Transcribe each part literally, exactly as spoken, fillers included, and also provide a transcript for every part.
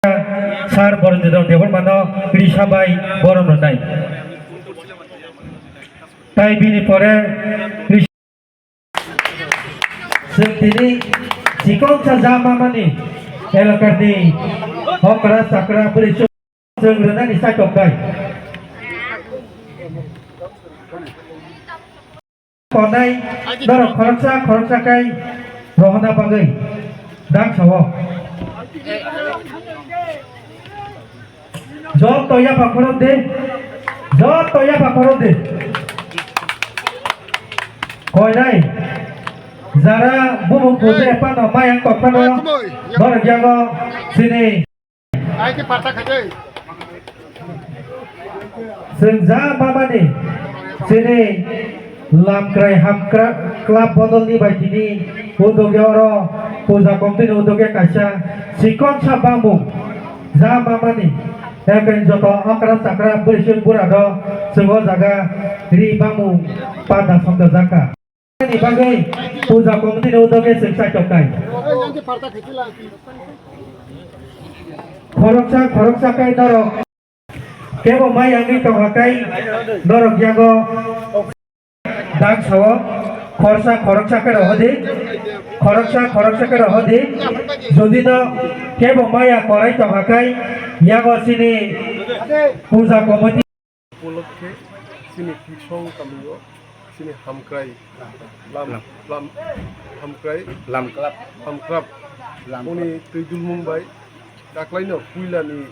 Sir Borendra Debbarmano risa bai borom rwnai. Tai bini pore chwng tini chikon sa ja mamani elakani okra chakra bwrwi chwng rwnani chaitok dai. Konai norok khoroksa khoroksa kai rohorna bagwi dak sao. Joto yapha khorok de, joto yapha khorok de. Koinai jara bumung kuje pano mayang kok pano norok yago sini. Ai ke parta khaje. Chwng ja mamani chini Lamkrai Hamkra Club bodolni bai tini udoge oro puja committee ni udoge kaisa chikon sa bamung ja mamani ekeng joto okra chakra bwswk bura do chwng o jaga ri bamung panda sokda jaka. Ni bagwi puja committee ni udoge chwng chaitok kai. Khoroksa khoroksa kai norok kebo mai wngwi tongkha kai norok yago dak sao khoroksa khoroksa kai rohodi khoroksa khoroksa kai rohodi jodi no kebo maya korai tongkha kai yago chini puja committee. Upolokhe chini Tisong kamio chini Hamkrai Lam, Lam. Lam, Hamkrai Lam Club. Hamkrap Lam boni Club. Twi dulmung bai taklaino puilani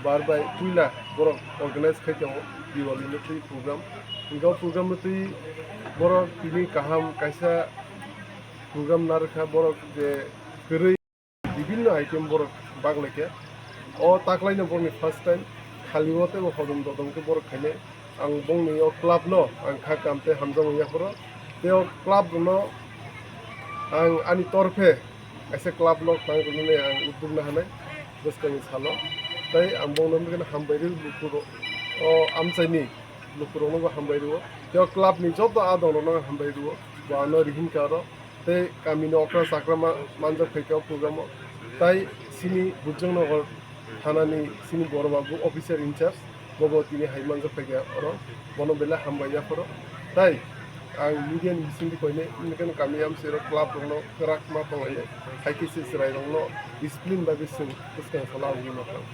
bar bai puila borok organize khai tongo Diwali no twi program. Hingke o program no twi borok tini kaham kaisa program narwkha borok je kwrwi. Bibinno item borok baglaikha. O taklaino borokni first time khali o teibo hodom dodom khe borok khainai. Ang bongni o club no ang kha kam tei hamjakmani yapharo. Tei o club rokno ang ani torphe kaisa club no tang rwnani ang udduk nahanai bwskangni salo. Tei ang bongno hambai rw lukurok o amchaini lukurokno bo hambai rw. Tei o club ni joto adong rokno hambai rw. Bo ano rihinka oro. Tei kamini okra chakra ma-, manjak phaikha o program o. Tai sini Bujongnagar thanani sini boro babu officer in charge, bobo tini hai manjak phaikha oro, bono belai hambai yapharo. Tai ang media ni bisingtwi koinai, nini kami amsero club rokno kwrak ma tonglainai, hai khe se chwrai rokno discipline bai bising bwskang sala wngwi ma thang.